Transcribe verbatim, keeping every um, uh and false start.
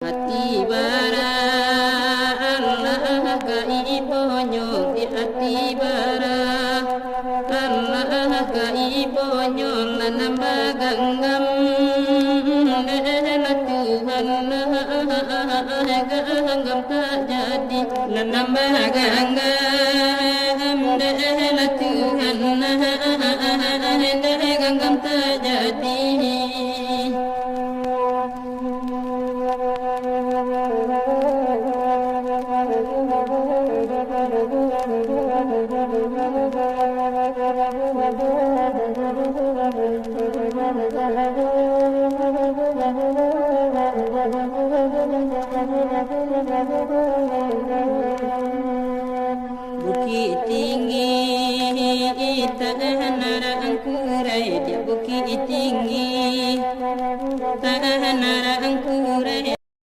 Ati bara, alah ka ibonyo, ati bara, alah ka ibonyo, lah nambah ganggam, dek lah Tuhan, ganggam tak jadi, lah nambah ganggam, dek lah Tuhan, dek ganggam tak jadi. Bukik Tinggi, tanah nan angkurai di Bukik Tinggi, tanah nan